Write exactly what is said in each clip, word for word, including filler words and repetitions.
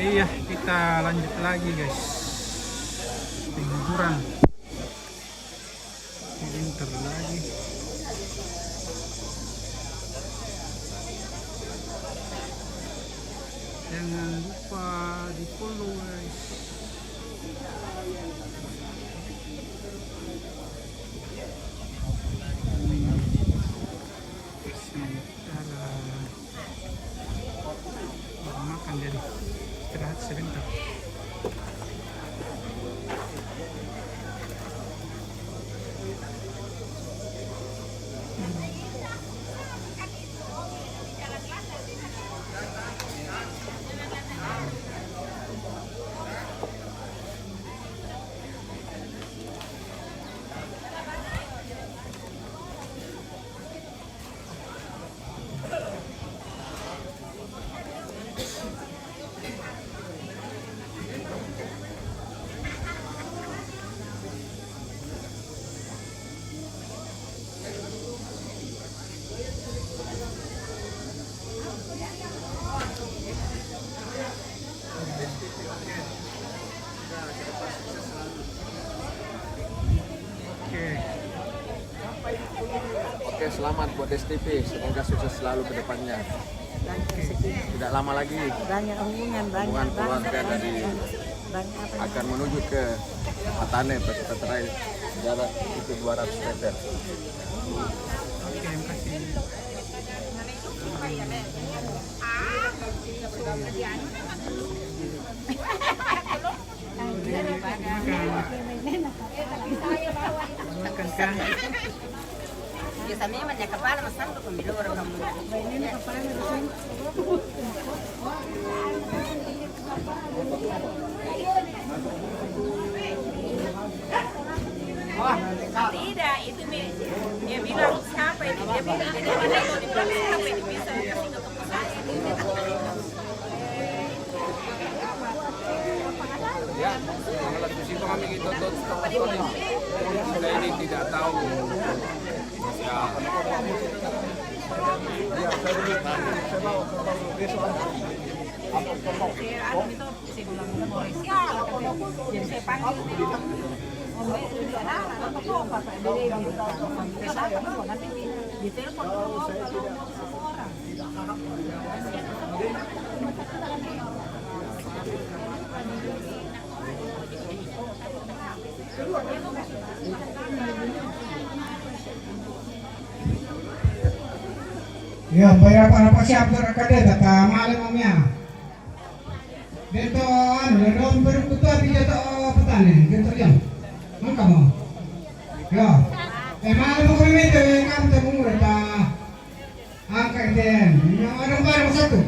Iya, kita lanjut lagi, guys. Penguburan. Winter lagi. Jangan lupa di follow, guys. Sementara makan, jadi istirahat sebentar. Oke. Oke, selamat buat S T P. Semoga sukses selalu ke depannya. Tidak lama lagi. Banyak hubungan, banyak, hubungan keluarga dari banyak apa akan menuju ke Matane, Peseterai, jarak itu dua ratus meter. Oke, terima kasih. Biasa memang ya kepala masang tu pemilu orang kamu. Tidak, itu mi-, dia bilang siapa ini? Dia bilang, dia bilang siapa ini bisa kasih ke pusat. Ya, kalau di situ kami gitu tuh, kita ini tidak tahu. Ya. Jadi saya panggil dia. Om, eh, dia, "Nah, nah, nah, kok Bapak dia," dia bilang. Dia bilang, "Nanti di, di telepon dulu, Om, kalau mau ketemu orang." Ya, bayar apa, apa siap, kata malam, Om, ya. Dito, ano, dito, pero kutu ati dito, oh, petani, dito yan. Ang kamo? Yo. Eh, mahal mo kami dito, eh, kami sa mong rata. Ang kaiten. Yung ano ba, ano sa to?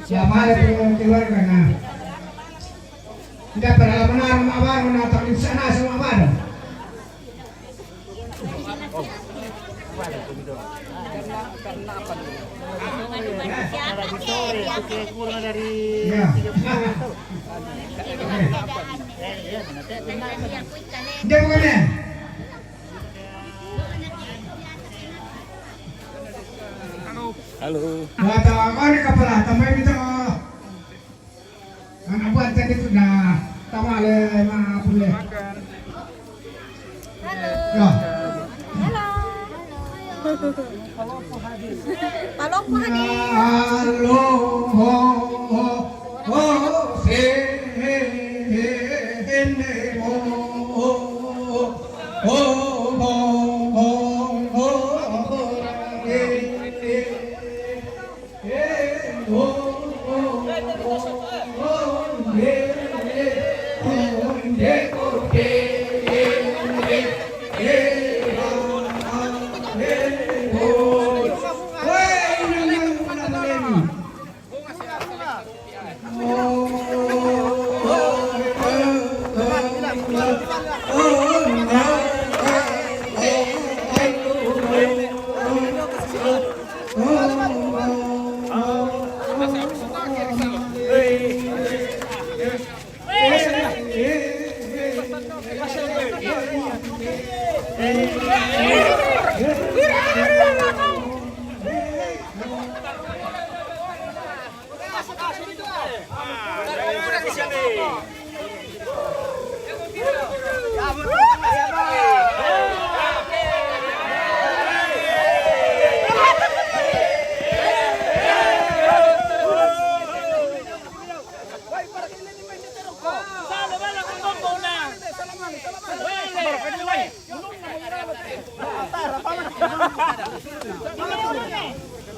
Ya, mahal po yung keluarga na. Hindi, para naman na, mga baro na, takit sana sa mga baro. Iya. Iya, iya, nanti. Hindi mo kami. Halo. Halo. Wata, ano ka pala? Tambay dito. Ang abuan tadi tu na tama le ma pule. Halo. Ya. Halo. Palopo hadis. Halo. Ho, ho, ho, se, he, he, he, ne, ho, ho, ho, ho, ho, ho, ho, ho, he, he.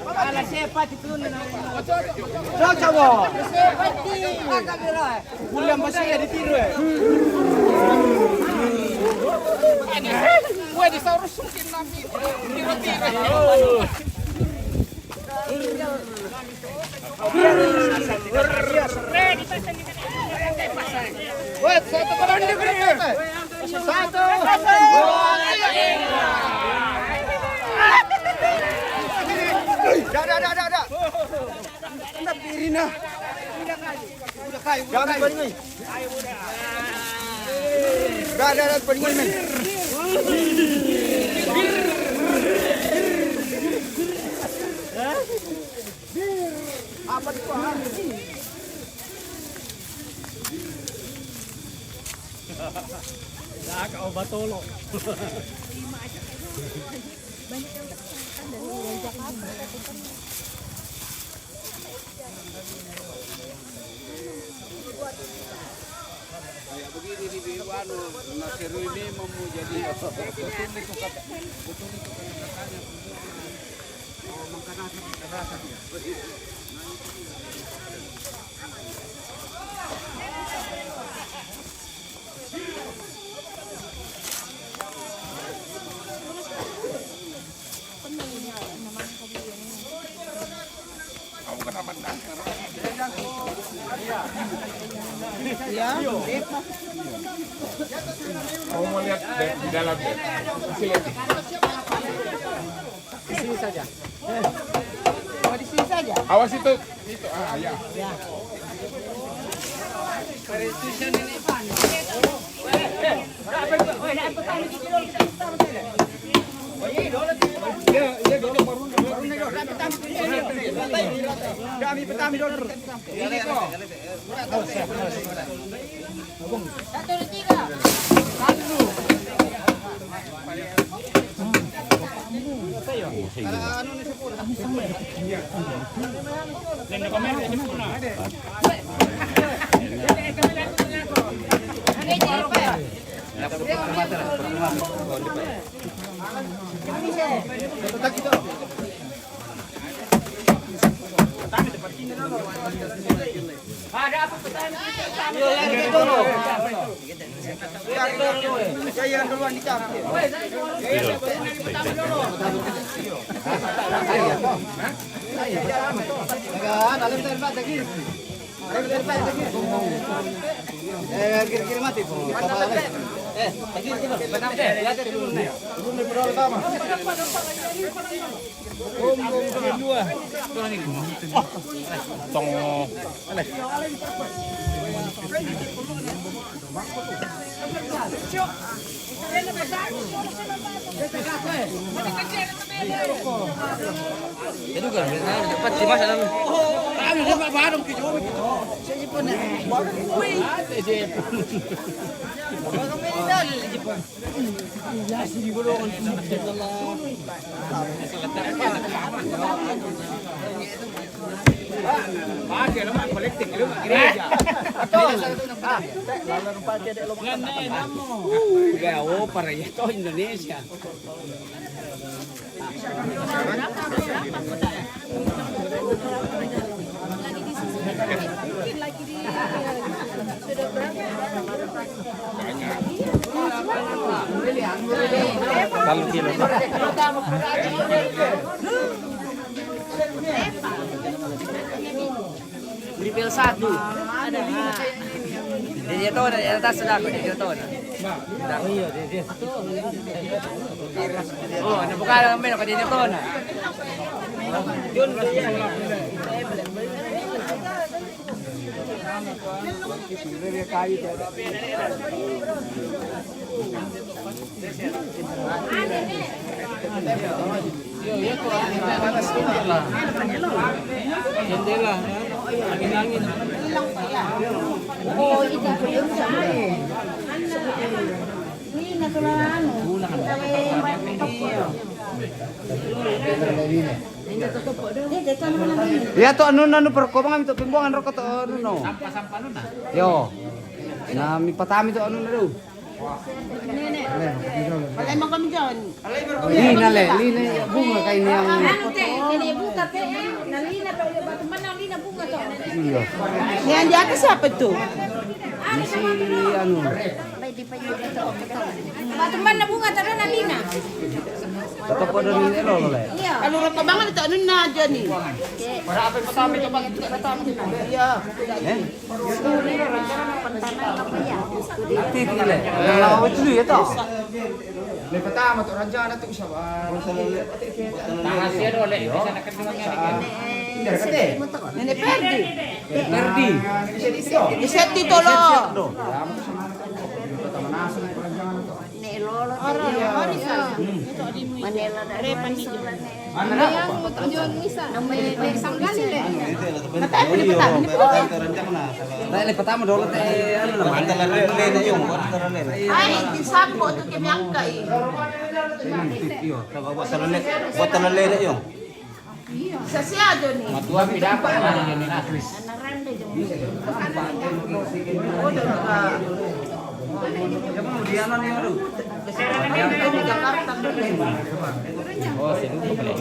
Ala sepa itu. Cocok, bo. Sepa itu. Ulang masih ada tiru, eh. Gue disaurus sungkin nabi. Tiru-tiru. Wait, satu, satu. Satu. Dah, dah, dah, dah, dah. Dah, Irina. Udah kai, udah kai. Dah, dah, dah, paling main. Apa itu, ah? Ya, kau batolo. Kayak begini di anu, Nasir ini mau jadi betul itu kata, betul itu kata-katanya. Oh, mengkena, mengkena. Kamu mau lihat di, di dalam, ya? Kasih lihat. Di sini saja. Oh, di sini saja. Awas itu, itu, ah, ya. Ya. Kami petani dulu. Ini kok. Eh, kira-kira mati, po. Eh, kira-kira. Turun, turun, turun. Tong. Itu kan, dapat di masa lalu. Kami dapat barang kita. Wih. Ada je. Barang ini dah. Udah, oh, para ya, toh Indonesia. Kalau kilo. Level satu. Ada. Dia tahu dah, dia tahu sudah aku, dia tahu dah. Oh, iya, dia, dia. Oh, nak buka dalam main, apa dia tahu dah? Jendela, angin-angin. Oh, itu. Ini natural anu. Iya. Iya, to, anu, anu, perkobang, anu, to, pembuangan rokok, to, anu, no. Sampah-sampah, anu, nah. Yo. Nah, mi patami, to, anu, no. Palai mo kami dyan. Lina le, lina bunga kay niyang. Anu te, ini buka te, na lina pa, batu mana lina bunga to. Iya. Yang di atas siapa itu? Masih anu. Batu mana bunga to na lina? Toko do ni lolo le. Iya. Kalau rokok banget itu anu na aja nih. Iya. Ati ti le. Lawa itu ya to. Le patama to raja na to siapa? Tangan sia do le. Bisa nak ketemu ni. Nenek Perdi. Perdi. Iseti tolo. Nek lolo. Manela da Mana apa? Namanya sanggali le. Mata apa ni mata? Ini apa? Nah, ini pertama dulu teh, anu namanya. Ai, di sapo tu kami angkai. Iyo, coba buat telele, buat telele deh, yung. Sasi aja ni. Matua pida apa namanya ni Akris? Anak rande jo. Oh, dah. Dia mau dia anu ni, aduh. Oh, sedikit boleh.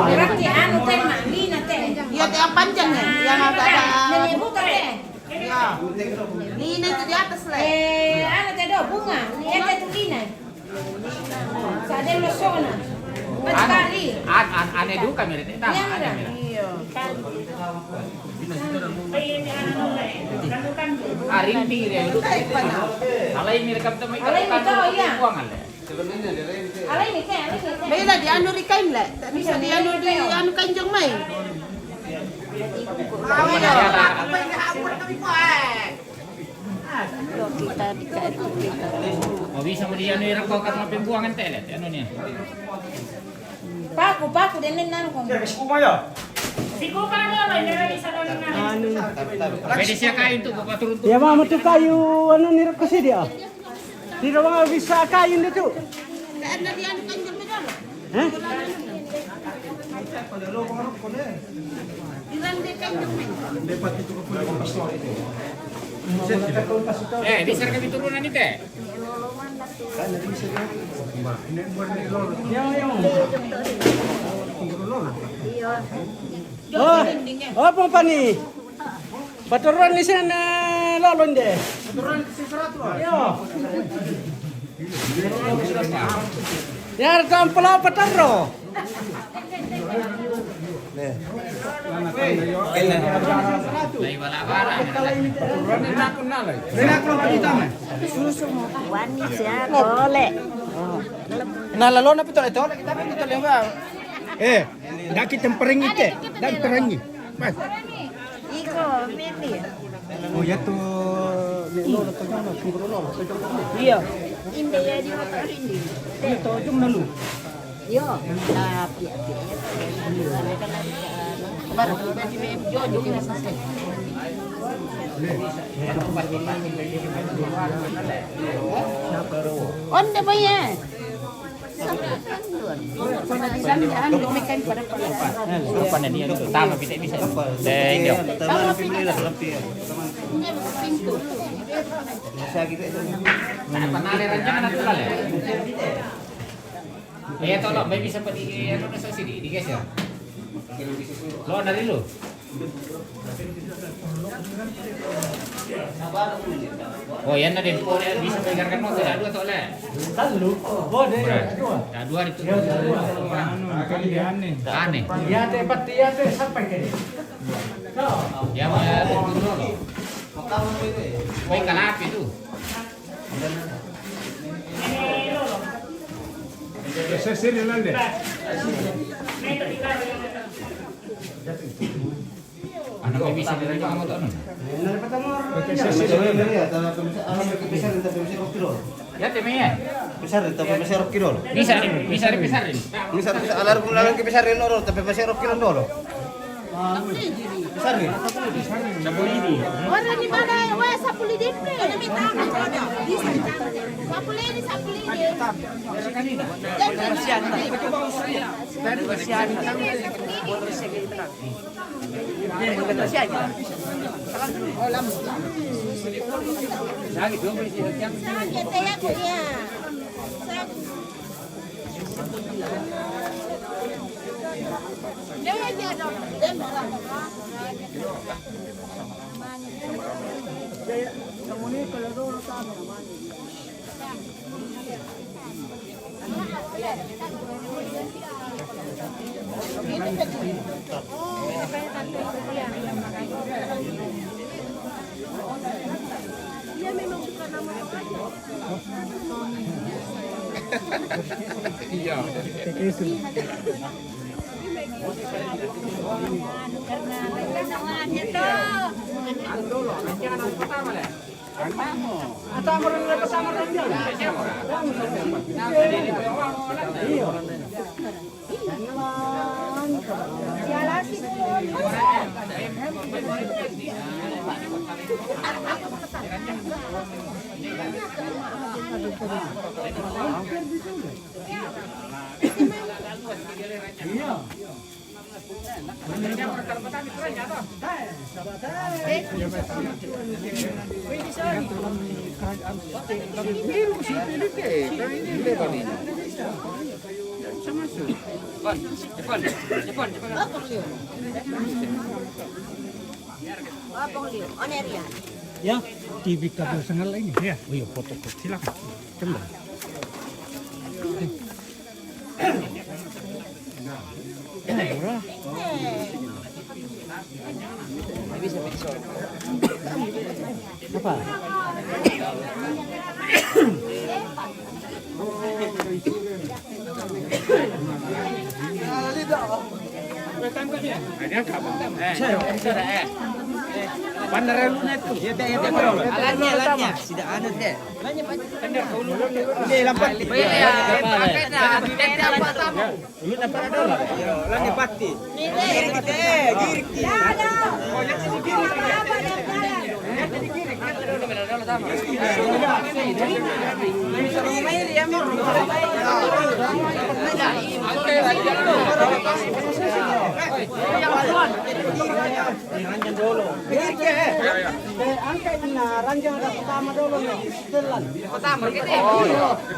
Berarti anu te, Mak, Lina te. Iya, te yang panjang ya, yang agak ada. Nenek buka te. Iya. Lina itu di atas lah. Eh, anu te do, bunga. Ini te tu Lina. Sa' de' lo sona. Anu, an, an, ane duka mi re, te tama, iya, ane mi re. Iya. Ah, rinting re, duka. Alai mi re kam tama, alai mi tama, iya. Buang ale. Alai mi te, alai mi te. Bela di anu ri kain le. Tak bisa di anu, di anu kanjong mai. Lo kita di kain kita. Oh, bisa mo di anu ira ko karena pembuangan tele, anu ni. Paku, paku, denen nanu kong. Anu. Pwede siya kain tu, papaturun tu. Ya, mama tu kayu, anu ni rek ko si dia. Tidak mau bisa kain dia tu. Hah? Eh, bisa kami turunan ni te. Oh, apa pa ni? Pataruan ni siya na lolo nde. Iyo. Yar tampala pataro. Wani siya, tole. Na lalo na pito, ito, kita pito, lima. Eh, daki temparingi te, dan terangi. Mas. Iko, mimi. Oh, ya tu, ni lolo tu, lolo tu, lolo tu. Iyo. Ini ya di motor ini. Ini tu, jom dulu. Iyo. Tapi, tapi. Baru, baru, baru, baru. Onde, boy, eh. Tama bisa, bisa. Eh, ini. Nah, panale rencana tu lah, le. Eh, tolong, baby sempat di, anu, nasa sini, di geser. Lo dari lu. Oh, ya, na den pole bisa pegarkan motor, ada dua tole. Lalu, oh, deh, dua. Ada dua itu. Anu, kan dia aneh. Aneh. Ya, te, pati, ya, te, sampai ke. Ya, mau ya, turun dulu. Baik, kalau apa itu? Saya sini nanti. Anak bisa dari kamu tuh, anu? Ya, temi ya. Bisa, tapi bisa rokki dolo. Bisa, bisa, alar pun lalang ke bisa rin oro, tapi bisa rokki dolo. Bisa rin. Sapulu ini. Orang di mana? Wah, sapulu D P. Sapulu ini, sapulu ini. Dari Rusia. Iya. Ya, T V kabel sangat ini. Ya, oh iya, foto. Silakan. Coba. Apa? Bandar lu net tuh. Iya, iya, iya. Alatnya, alatnya. Tidak ada deh. Ini lambat. Iya, iya. Ini apa tamu? Ini apa ada? Lagi pati. Girik kita, girik kita. Girik ya. Eh, angkat ini, ranjang ada pertama dulu nih. Setelan. Pertama, gitu.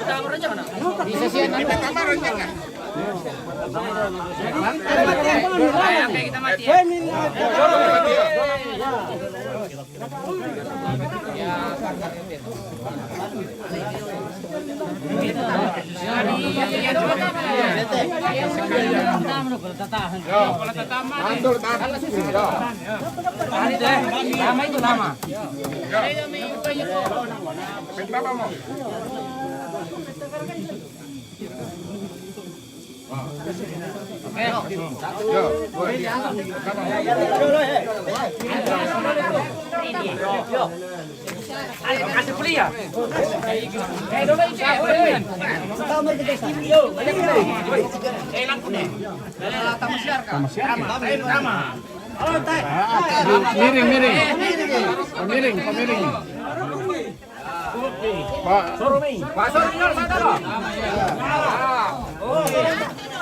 Pertama ranjang mana? Bisa sih, nanti pertama ranjang kan? Oke, kita mati ya. Lama itu lama. Berapa mau? Kasih kuliah. Eh, dulu, eh, lampu nih. Tamu siar. Tamu siar. Miring, miring. Miring, miring. Pak. Pak Soro, satu.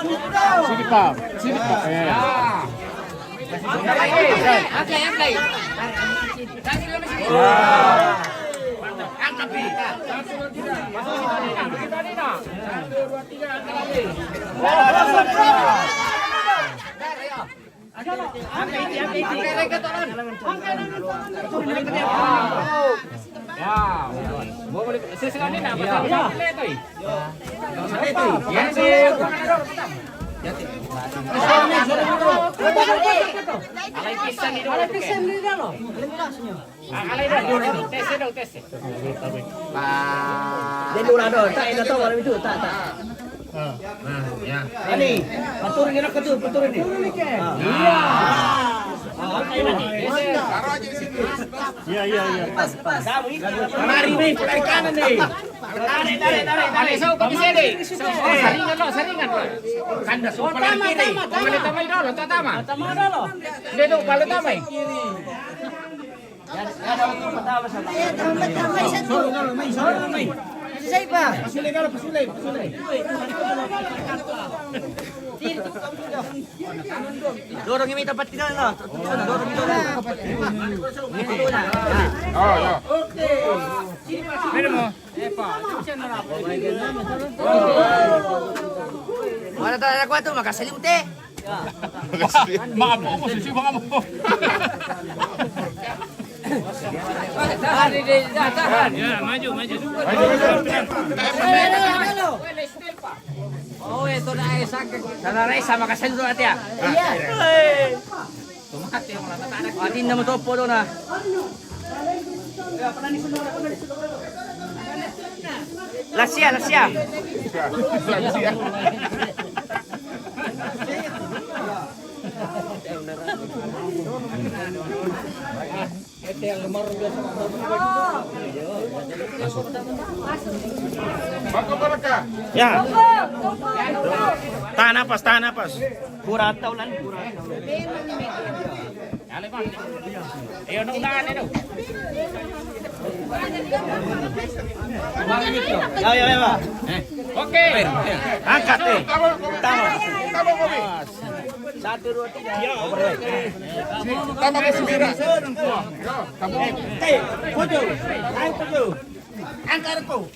Sini, Pak. Sini, Pak. Ya. Angkat, angkat. Angkat, Pi. Dia dulu ada, tak ada tahu kalau itu, tak, tak. Nah, ya. Ani, atur ini ke tu, atur ini. Iya. Iya, iya, iya. Pas, pas. Mari, nih, dari kanan nih. Tarik, tarik, tarik, tarik. Saringan lo, saringan lo. Kanda, pertama, pertama, pertama. Pertama dulu, pertama. Pertama dulu. Dia tu, kalau pertama. Dorong ini tempat kita lah. Dorong ini. Oh, ya. Mana tak ada kuat tu, makan selim teh. Maaf, aku sih, maaf. Ya, maju, maju. Oh, itu dah, eh, sakit. Sana Rai sama kasih dulu hati ya. Iya. Adi na matopo do na. Lasia, lasia. Baka baraka. Ya. Tahan napas, tahan napas. Kurang tahu lan, kurang tahu lan. Ya, ya, ya, Pak. Oke. Angkat, eh. Tama. Satu, dua, tiga. Tama ke sembilan. Eh, tujuh. Naik tujuh. Angkat, tuh.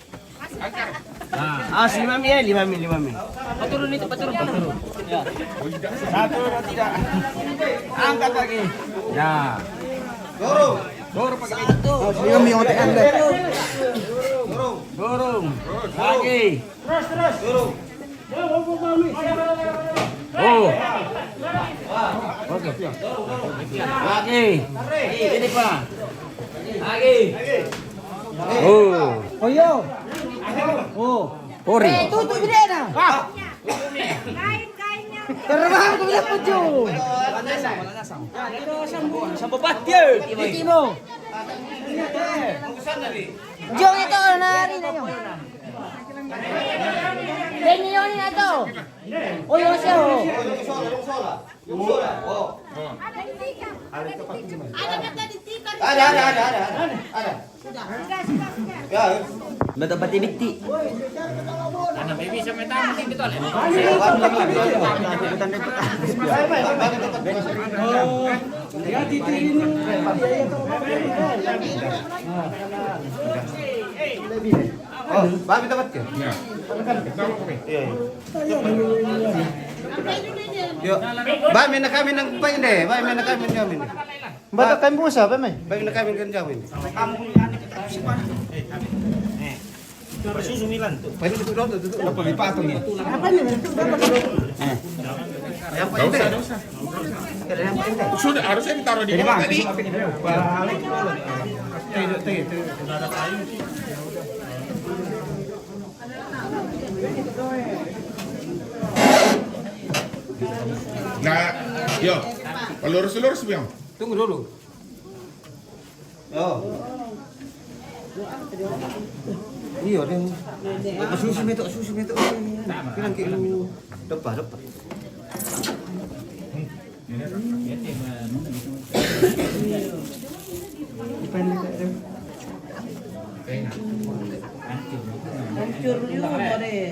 Ah, si Mami, eh, lima min, lima min. Paturun itu, paturun, paturun. Satu, dua, tiga. Angkat lagi. Ya. Dorong. Dorong pakai. Satu. Oh, si Mami, otak anda. Dorong. Dorong. Lagi. Terus, terus. Dorong. Oh. Oke. Lagi. Ini, Pak. Lagi. Oh. Oh, iya. Oh. Ori. Eh, tutup dia dah. Terbang tu dia pucu. Sampai pati. Timo. Jong itu nari na yun. Deni yun na to. Oh, yun siya, oh. Ada, ada, ada, ada, ada. Ada. Sudah, sudah, sudah. Ya. Mata pati dikti. Ana, may bisa may tama dito, tol. Oh, bami dapat ka? Iya. Iya, iya. Yo, bami na kami ng painde, bami na kami ng kami. Bata kayo busa, bami. Bami na kami ng kami. Susumilan to. Pwede ko to, to, to, to. Napalipatong yan. Apa niya? Ito, dapat ito. Ayan pa ito. Sudah, harusnya ditaruh di bawah tadi. Balik. Ito, ito, ito. Nah, yo, pelurus-lurus, Bang. Tunggu dulu. Oh. Iya, deh. Susu metok, susu metok. Bilang kayak lu. Depan, depan. Hancur juga deh.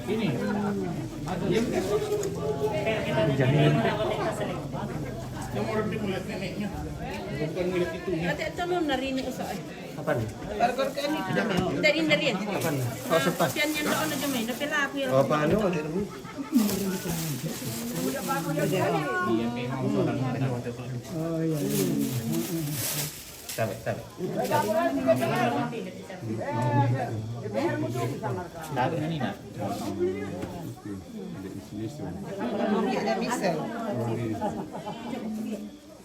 Ini. Ate, ito, ma'am, narinig ko sa, ay. Kapan? Dari, dari. Kapan? Oh, sa pa. Siya niya doon na Jumay, napila ako yun. Oh, paano? Hindi naman. Iya, memang orang. Oh, iya. Tabe', tabe'. Tabe' ini, nak. Ada misal.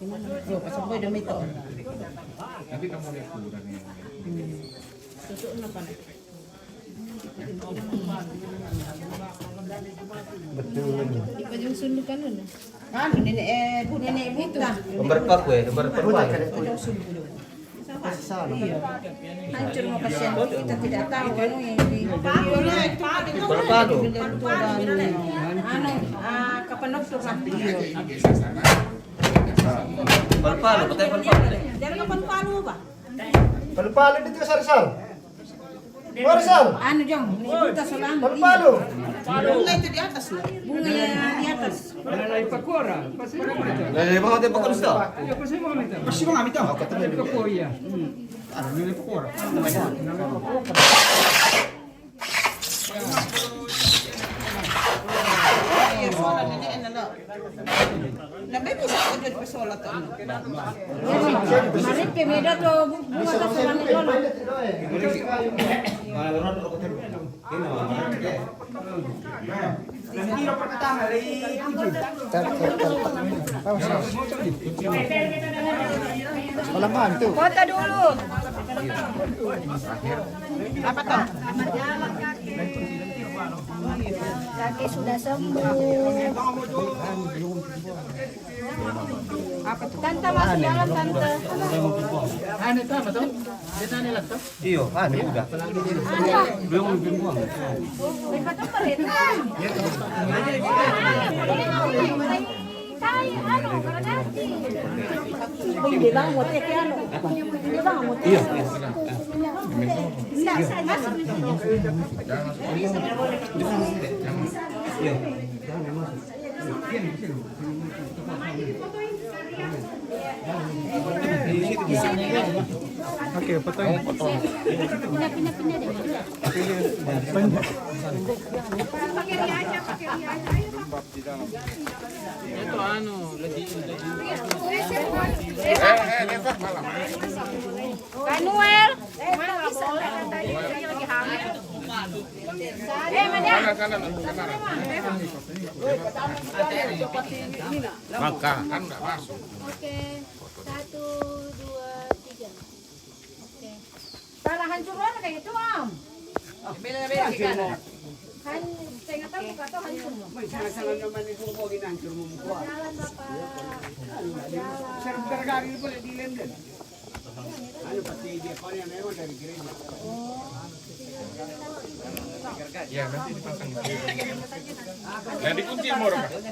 Oh, pasal boy demi to. Nanti kamu lihat kuburannya. Betul. Di Pajung Sundu kan, nah. Anu, nenek, eh, bu, nenek buta. Gambar paku ya, gambar paku. Pajung Sundu. Iya. Hancur mau kasihan, kita tidak tahu anu yang di. Palu, palu. Anu, ah, kapan waktu kan? Iya. Palu-palu, katanya palu-palu. Jangan kapan palu, Pak. Palu-palu itu Sarsal. Sarsal. Anu, Jong, ini buta solang. Palu-palu. Bunga itu di atas, loh. Bunga yang di atas. Dari pakora, pasti mau minta. Dari bawah dia pakora, Ustaz. Iya, pasti mau minta. Pasti mau minta. Oke, terus. Dari pakora, iya. Hmm. Ada dari pakora. Iya, solang ini enak, loh. Nah, baby, sa ko dyan pa sola to, ano? Maripe, may dato, bu-, bunga to sa langit, lolo. Tap, tap, tap. Awas, awas. Walang maan to. Kota dulu. Apa to? Lagi sudah sembuh. Tante, masuk dalam, Tante. Ano to, ano to? Sino nila to? Iyo, ano, udah. Belum, belum. Hindi ba ang muti? Hindi ba ang muti? Iyo. Iyo. Okay, foto. Sige. Ito, ano, lagi, lagi. Kay Noel. Eh, Maria. Sana, sana, sana. Maka, kan nggak masuk. Oke. Satu, dua, tiga. Oke. Salah hancur mana kayak gitu, Om? Beda, beda, beda. Han-, saya nggak tahu, nggak tahu hancur. May sanga-sanga naman ito ko, ginahancur mo mukha. Jalan, Bapak. Jalan. Sarap gargari na pala, dilim din. Ano, pati di pa niya, meron dari Green. Ya, nanti dipasang. Nah, dikunci mo, Raka. Ya,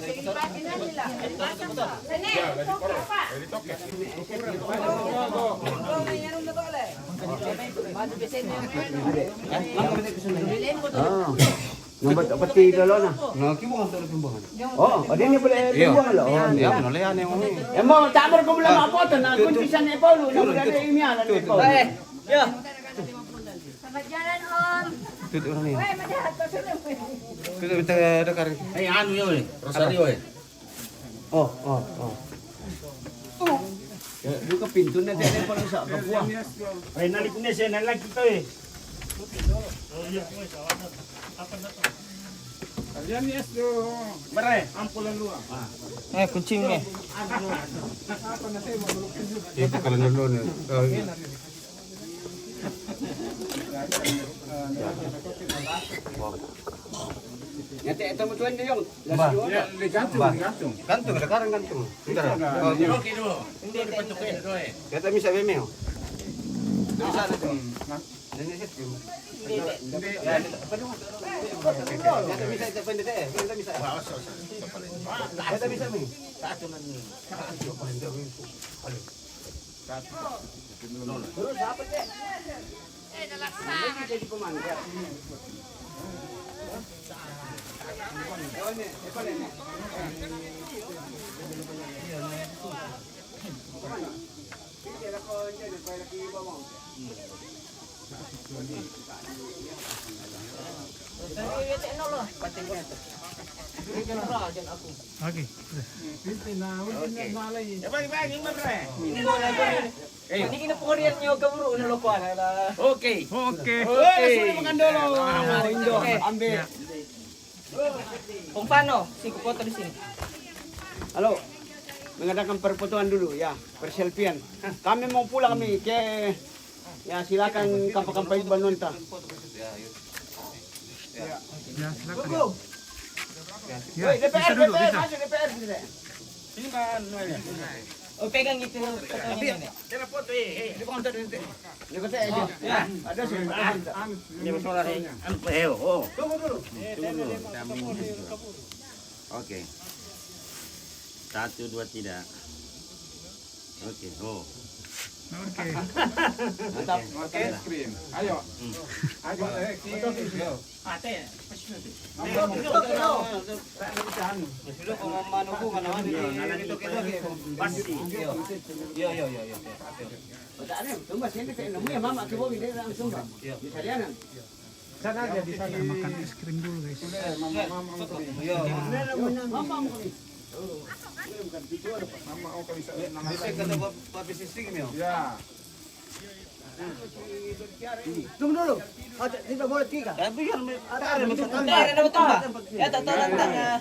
lagi poro. Lagi toke. Ah. Nambat apa ti dalo na? No, kibukan to na pembangan. Oh, adi niya pala, eh, pembangan lo. Oh, iya, no, lehan yung mga. Eh, mo, tabar ko mula mapoto na, kung saan ni Paulo, na mula na imiyanan ni Paulo. Eh, yeah. Selamat jalan, Om. Tutu, ano yun? Weh, madahat ko sa. Tutu, kita, ada karin. Ay, ano yun, eh? Rosario, eh. Oh, oh, oh. Oh. Ya, buka pintu na din pala sa kapwa. Ay, nalik na siya, nalik ito eh. Alian ni Estro. Bare. Ampulan lua. Eh, kuncing eh. Ito pala na lua eh. Oh, iya. Yate, ito mo tuwan na yung. Ba? Ya, di gantung, di gantung. Gantung, ada karang gantung. Hindi, hindi. Hindi, di gantung, eh. Kaya tayo sa meme, oh. Doon sa ano to? Hindi, hindi. Hindi, hindi. Kaya tayo sa, kaya tayo sa. Kaya tayo sa meme. Sa ato na niyo. Sa ato. Ano? Oke. Oke. Ya, bagi-bagi, Mas, eh. Eh. Ini kena pengorian nyo keburu, udah lo kuat. Oke. Oke. Oke, sudah makan dulu. Indo, ambil. Ya. Kong Fano, si kupoto di sini. Halo, mengadakan perfotoan dulu ya, perselfian. Kami mau pulang kami ke, ya, silakan kampa-kampa ibu banonta. Ya, silakan. Ya, woi, D P R, bisa duduk, D P R, bisa. Masuk D P R, bisa. Ini kan, oh, pegang itu, fotonya ini. Dia foto, eh, eh. Dia foto nanti. Dia foto aja. Ya. Ada sih. Ini bersuara, eh. Anu, eh, oh. Tunggu dulu. Tunggu dulu. Kami. Oke. Satu, dua, tidak. Oke, oh. Oke. Mantap. Oke, screen. Ayo. Ayo, eh, sini. Yo. Pasti. Yo, yo, yo, yo, yo. Sana aja di sana. Kita makan es krim dulu, guys. Yo. Mama, mama, mama. Bisa kata Bapak P C C gini, yo. Ya. Tunggu dulu. Ada, tidak boleh tiga. Tapi kan ada, ada, ada, ada, ada. Ya, tak tahu tentang, eh.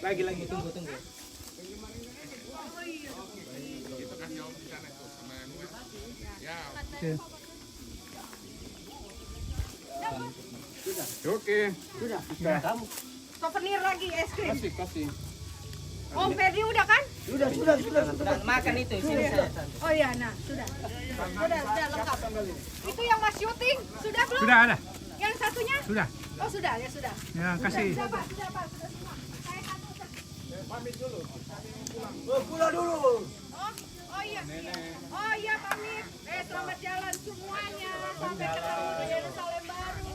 Lagi, lagi, tunggu, tunggu. Oke. Oke. Sudah. Sudah. Souvenir lagi, es krim. Kasih, kasih. Om Ferdi udah kan? Sudah, sudah, sudah, sudah. Makan itu, sini, sini. Oh iya, nah, sudah. Sudah, sudah lengkap. Itu yang Mas syuting, sudah belum? Sudah ada. Yang satunya? Sudah. Oh, sudah, ya sudah. Ya, kasih. Sudah, Pak, sudah, Pak, sudah semua. Saya satu, satu. Pamit dulu. Oh, pulang dulu. Oh, oh iya. Oh iya, pamit. Eh, selamat jalan semuanya. Sampai ketemu di Yerusalem baru.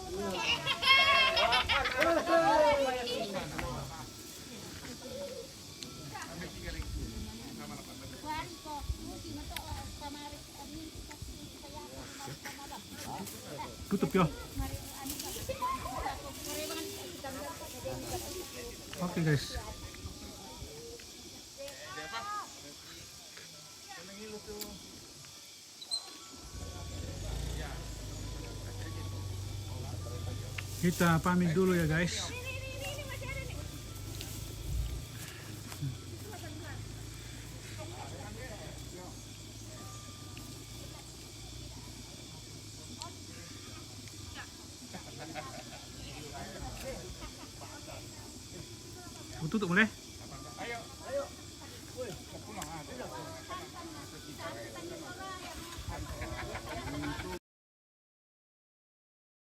Tutup, yo. Oke, guys. Kita pamit dulu ya, guys. Tutup boleh?